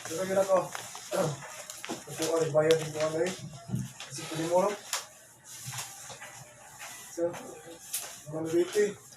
Pero yun ako. Ito ay bayad din ko ano eh. Kasi pwede mo, no? So, mga nabiti.